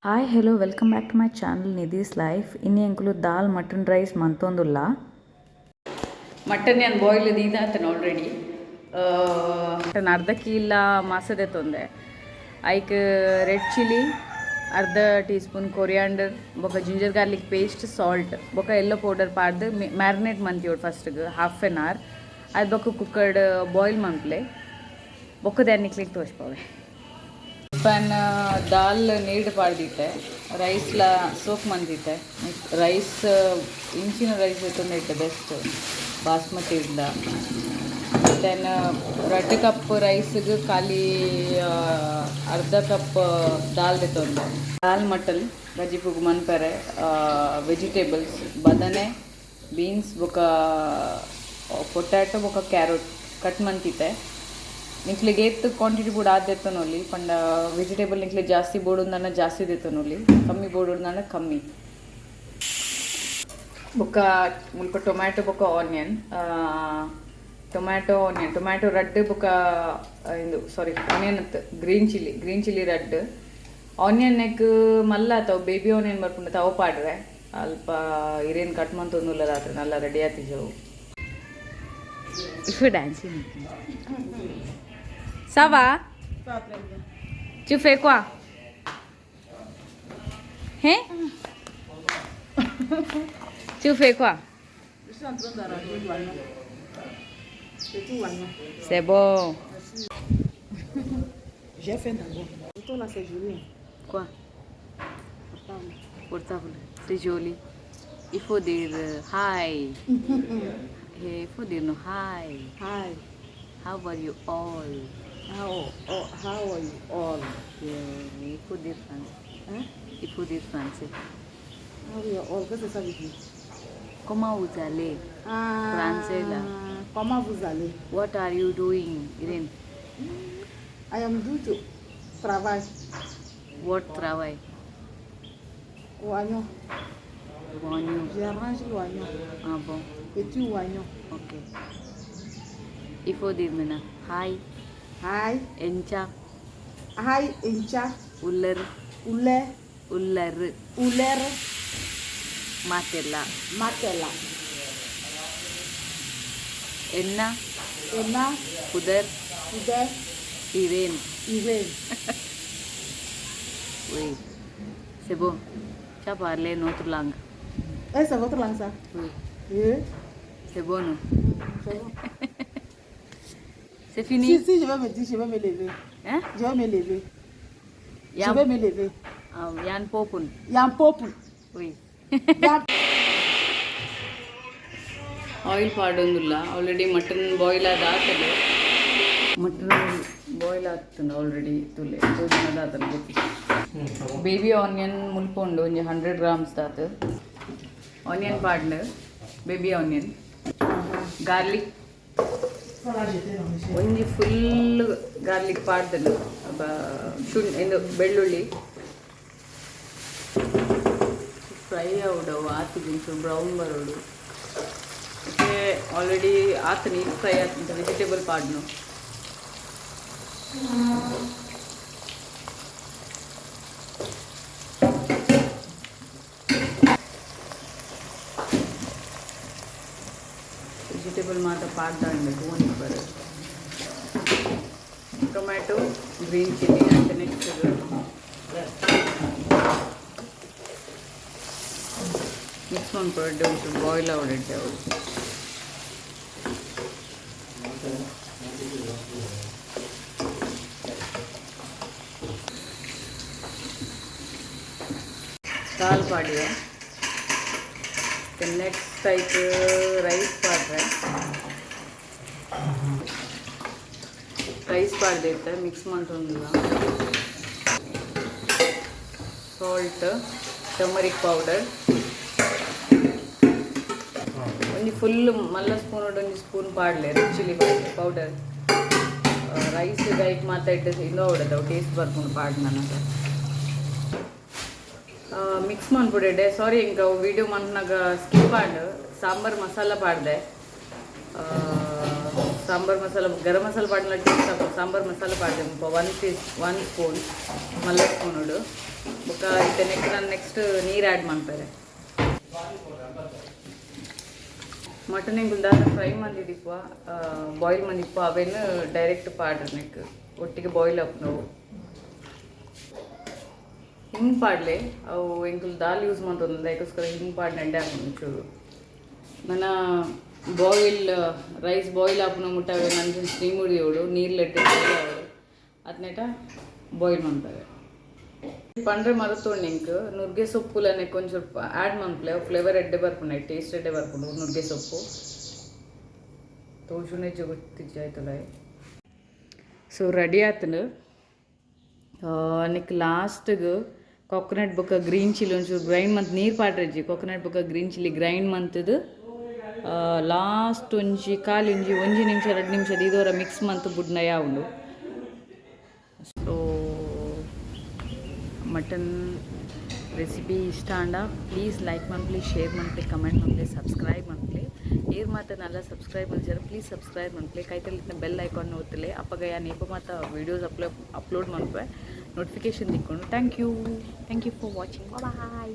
Hi, hello, welcome back to my channel, Nidhi's Life. ಇನಿ ಎಂಕುಲು dal mutton rice ಮಂತೊಂದುಲ್ಲ. Mutton ಯಾನ್ boil ದೀದಾತನ already. Mutton ಅರ್ಧ ಕಿಲ ಮಾಸದೆ ತೊಂದೆ. ಐಕ್ ರೆಡ್ ಚಿಲ್ಲಿ, ಅರ್ಧ ಟೀ ಸ್ಪೂನ್ ಕೊರಿಯಾಂಡರ್, ಬೊಕ ಜಿಂಜರ್ ಗಾರ್ಲಿಕ್ ಪೇಸ್ಟ್, ಸಾಲ್ಟ್, ಬೊಕ ಎಲ್ಲೋ ಪೌಡರ್ ಪಾಡ್ದು ಮ್ಯಾರಿನೇಟ್ ಮಂತಿಯೋಡು ಫಸ್ಟ್ಗೆ ಹಾಫ್ ಆನ್ ಅವರ್. ಅದು ಬೊಕ ಕುಕ್ಕರ್ಡ್ ಬಾಯ್ಲ್ ಮನ್ಪಲೆ. ಬೊಕ್ಕ ದಾನಿಕ್ಲಿಗೆ ತೋಜ್ಪಾವೆ. ಪ್ಯಾನ್ ದಾಲ್ ನೀರು ಪಾಡ್ದಿತ್ತೆ, ರೈಸ್ಲ ಸೋಕ್ ಮಂದಿತ್ತೆ. ರೈಸ್ ಇಂಚಿನ ರೈಸ್ ಇತ್ತಂದ್ರೆ ಇಟ್ಟು ಬೆಸ್ಟ್ ಬಾಸ್ಮತಿ ಇಡ್ಲ. Then ರಡ್ಡ್ ಕಪ್ ರೈಸ್ಗೆ ಖಾಲಿ ಅರ್ಧ ಕಪ್ ದಾಲ್ ದೆತ್ತೊಂದೆ. ದಾಲ್ ಮಟನ್ ಕಜಿಪುಗು ಮನ್ಪೆರೆ ವೆಜಿಟೇಬಲ್ಸ್ ಬದನೆ, ಬೀನ್ಸ್, ಬೊಕ ಪೊಟ್ಯಾಟೊ ಬೊಕ ಕ್ಯಾರೆಟ್ ಕಟ್ ಮಂತಿತ್ತೆ. ನಿಕ್ಲೆಗ್ ಏತ್ ಕ್ವಾಂಟಿಟಿ ಬೋಡು ಆತ್ ದೆತ್ತೊನೊಲಿ. ಪಂಡ ವೆಜಿಟೇಬಲ್ ನಿಕ್ಲೆ ಜಾಸ್ತಿ ಬೋಡುಂದಾಂಡ ಜಾಸ್ತಿ ದೆತ್ತೊನೊಲಿ, ಕಮ್ಮಿ ಬೋಡುಂದಾಂಡ ಕಮ್ಮಿ. ಬೊಕ್ಕ ಮುಲ್ಪ ಟೊಮ್ಯಾಟೊ ಬೊಕ್ಕ ಆನಿಯನ್, ಟೊಮ್ಯಾಟೊ, ಆನಿಯನ್, ಟೊಮ್ಯಾಟೊ ರಡ್ಡ್ ಬೊಕ್ಕ ಇಂದು, ಸಾರಿ, ಆನಿಯನ್ ಅತ್ತು, ಗ್ರೀನ್ ಚಿಲ್ಲಿ, ಗ್ರೀನ್ ಚಿಲ್ಲಿ ರಡ್ಡ್. ಆನಿಯನ್ ನೆಕ್ ಮಲ್ಲ ಆತವು, ಬೇಬಿ ಆನಿಯನ್ ಬರ್ಪುಂಡು, ಅವು ಪಾಡ್ರೆ. ಅಲ್ಪ ಇರೇನ್ ಕಟ್ ಮಂತೊಂದುಲ್ಲ, ರಾತ್ರಿ ನಲ್ಲ ready ಆತಿಜವು. If dancing. Ça va? Tu fais quoi? Hein? Tu fais quoi? Je suis en train d'arranger l'oignon. C'est tout oignon. C'est bon. J'ai faim d'abord. Toi là, c'est joli, hein. Quoi? Portable. Portable. C'est joli. Il faut dire hi. Hey, il faut dire no hi. Hi. How are you all? How, oh, how are you all? Yeah, il faut dire français. Hein? Il faut dire français. How are you all? Qu'est-ce que ça veut dire? Comment vous allez? Ah, Français, là. Comment vous allez? What are you doing, Irene? I am due to travail. What travail? Oignon. Oignon. J'arrange l'oignon. Ah bon. Petit oignon. Ok. Il faut dire maintenant. Hi. Hi. ಎಂಚ. Hi, ಎಂಚ. ಉಲ್ಲರ್. Oulé. ಉಲ್ಲರ್. Ouler. ಮಾತೆಲ್ಲ. Matela. ಎನ್ನ. Emma. ಪುದರ್. Ouder. Irene. Irene. Oui. C'est bon. Tu as parlé notre langue. Eh, c'est votre langue, ça? Oui. Oui. C'est bon, non? C'est bon. C'est fini? Si, si, je vais me dire, je vais me lever. Hein? Je vais me lever. Je Yam, vais me lever. Ah, Yan Popun. Yam Popun. Oui. Yam. Oil ಪಾಡೊಂದುಲ್ಲ. Already mutton boil ಆದ ಆತದೆ. Mutton boil ಆಗ್ತದೆ already. ತುಲೆ ಆತನ ಗೊತ್ತಿ. Baby onion ಮುಲ್ಪ ಉಂಡು, ಒಂಜಿ hundred grams ದಾತ್ ಆನಿಯನ್ ಪಾಡ್ಂಡ್. ಬೇಬಿ ಆನಿಯನ್, ಗಾರ್ಲಿಕ್ ಒಂಜಿ ಫುಲ್ ಗಾರ್ಲಿಕ್ ಪಾಡ್ದನು. ಶುಣ್ ಇಂದು ಬೆಳ್ಳುಳ್ಳಿ ಫ್ರೈ ಆವಡವು, ಆತಿಗೆ ಒಂಚೂರು ಬ್ರೌನ್ ಬರೋಡು. ಮತ್ತೆ ಆಲ್ರೆಡಿ ಆತ ನೀರು ಫ್ರೈ ಆತಂತ ವೆಜಿಟೇಬಲ್ ಪಾಡ್ನು. ವೆಜಿಟೇಬಲ್ ಮಾತ್ರ ಪಾಡ್ದಾಂಡ್ ಬರ. ಟೊಮ್ಯಾಟೊ, ಗ್ರೀನ್ ಚಿಲ್ಲಿ ಅಂತ ನೆಕ್ಸ್ಟ್ ಮಿಕ್ಸ್ ಮಾಡ್ಕೊಂಡು ಒಂಚೂರು ಬಾಯ್ಲ್ ಆವಡೆಡ್ಡೆ ಅವು. ದಾಲ್ ಪಾಡಿಯ. ನೆಕ್ಸ್ಟ್ ಐಕ್ ರೈಸ್ ಪಾಡ್ರೆ. ರೈಸ್ ಪಾಡ್ದೈತೆ, ಮಿಕ್ಸ್ ಮಂತೊಂದುಲ್ಲ. ಸಾಲ್ಟ್, ಟರ್ಮರಿಕ್ ಪೌಡರ್ ಒಂಜಿ ಫುಲ್ ಮಲ್ಲ ಸ್ಪೂನ್ ಒಂಜಿ ಸ್ಪೂನ್ ಪಾಡ್ಲೆ. ರೆಡ್ ಚಿಲ್ಲಿ ಪೌಡರ್ ರೈಸ್ ಐಕ್ ಮಾತ ಇಟ್ಟು ಇಂದು ಆವಡದ ಟೇಸ್ಟ್ ಬರ್ಪುಂಡು ಪಾಡ್. ನನಗೆ ಮಿಕ್ಸ್ ಮನ್ಪುಡೆಡ್ಡೆ. ಸಾರಿ, ಇಂಕ ವೀಡಿಯೋ ಮನ್ಪುನಗ ಸ್ಕಿಪ್ ಆಂಡ್. ಸಾಂಬಾರ್ ಮಸಾಲ ಪಾಡ್ದೆ. ಸಾಂಬಾರ್ ಮಸಾಲ, ಗರಂ ಮಸಾಲ ಪಾಡ್ಲ ಟೇಸ್ಟ್ ಆಪುಂಡು. ಸಾಂಬಾರ್ ಮಸಾಲ ಪಾಡ್ದೆ ಮುಲ್ಪ ಒನ್ ಪೀಸ್ ಒನ್ ಸ್ಪೂನ್, ಮಲ್ಲ ಸ್ಪೂನುಡು. ಬೊಕ್ಕ ಇತ್ತೆ ನೆಕ್ಸ್ಟ್ ನಾನು ನೆಕ್ಸ್ಟ್ ನೀರು ಆ್ಯಡ್ ಮಾಡ್ತಾರೆ. ಮಟನ್ ಎಂಕುಲು ದಾದ ಫ್ರೈ ಮಂದಿದಿಪ್ಪ, ಬಾಯ್ಲ್ ಮಂದಿಪ್ಪ, ಅವೇನು ಡೈರೆಕ್ಟ್ ಪಾಡ್ರಿ. ನೆಕ್ ಒಟ್ಟಿಗೆ ಬಾಯ್ಲ್ ಆಪುನವು ಹಿಂಗೆ ಪಾಡ್ಲೆ. ಅವು ಎಂಕುಲು ದಾಲ್ ಯೂಸ್ ಮಂತೊಂದು, ಅದಕ್ಕೋಸ್ಕರ ಹಿಂಗೆ ಪಾಡ್ನೆ ಎಡ್ಡೆ ಆಪುಂಡು ಒಂಚೂರು. ನನ್ನ ಬಾಯ್ಲ್ ರೈಸ್ ಬಾಯ್ಲ್ ಆಪುನ ಮುಟ್ಟ ಅವೆ ನಂಜನ್ ಸ್ಟೀಮ್ ಉಡಿಯೋಡು, ನೀರು ಲೆಟ್ಟೆ ಬಾಯ್ಲ್ ಆವಡು, ಅದ್ನೇಟ ಬಾಯ್ಲ್ ಮನ್ಪರೆ. ಪಂಡ್ರೆ ಮರತೊಂಡು ಎಂಕ್, ನುಗ್ಗೆ ಸೊಪ್ಪುಲನೆ ಕೊಂಚ ಆ್ಯಡ್ ಮನ್ಪುಲೆ. ಅವು ಫ್ಲೇವರ್ ಎಡ್ಡೆ ಬರ್ಪುಂಡು, ಟೇಸ್ಟ್ ಎಡ್ಡೆ ಬರ್ಪುಂಡು. ನುಗ್ಗೆ ಸೊಪ್ಪು ತೋಜುನೆ ಗೊತ್ತಿಜ್ಜಿ ಆಯ್ತಲ್ಲ. ಸೊ ರೆಡಿ ಆತಂಡು. ನೆಕ್ ಲಾಸ್ಟ್ಗೆ ಕೊಕೊನಟ್ ಬೊಕ್ಕ ಗ್ರೀನ್ ಚಿಲ್ಲಿ ಒಂಚೂರು ಗ್ರೈಂಡ್ ಮಂತ್, ನೀರು ಪಾಡ್ರೆಜ್ಜಿ, ಕೊಕೊನಟ್ ಬೊಕ್ಕ ಗ್ರೀನ್ ಚಿಲ್ಲಿ ಗ್ರೈಂಡ್ ಮಂತದು ಲಾಸ್ಟ್ ಒಂಜಿ ಖಾಲಿ ಒಂಜಿ ಒಂಜಿ ನಿಮಿಷ 2 ನಿಮಿಷ ದೀದೋರ ಮಿಕ್ಸ್ ಮಂತ್ ಬುಡ್ನ ಉಂಡು. ಸೊ ಮಟನ್ ರೆಸಿಪಿ ಇಷ್ಟ ಆಂಡ ಪ್ಲೀಸ್ ಲೈಕ್ ಮನ್ಪುಲೆ, ಶೇರ್ ಮನ್ಪುಲೆ, ಕಮೆಂಟ್ ಮನ್ಪುಲೆ, ಸಬ್ಸ್ಕ್ರೈಬ್ ಮನ್ಪುಲೆ. ಏರ್ ಮಾತ ನಲ್ಲ ಸಬ್ಸ್ಕ್ರೈಬ್ ಮಲ್ಜಾರ, ಪ್ಲೀಸ್ ಸಬ್ಸ್ಕ್ರೈಬ್ ಮನ್ಪುಲೆ. ಕೈತಲ್ ಬೆಲ್ ಐಕಾನ್ ಒತ್ತುಲೆ. ಅಪಗ ಯಾನ್ ಏಪ ಮಾತ ವೀಡಿಯೋಸ್ ಅಪ್ಲೋಡ್ ಅಪ್ಲೋಡ್ ಮನ್ಪುವೆ, ನೋಟಿಫಿಕೇಶನ್ ತಿಕ್ಕೊಂಡು. Thank you, thank you for watching. Bye.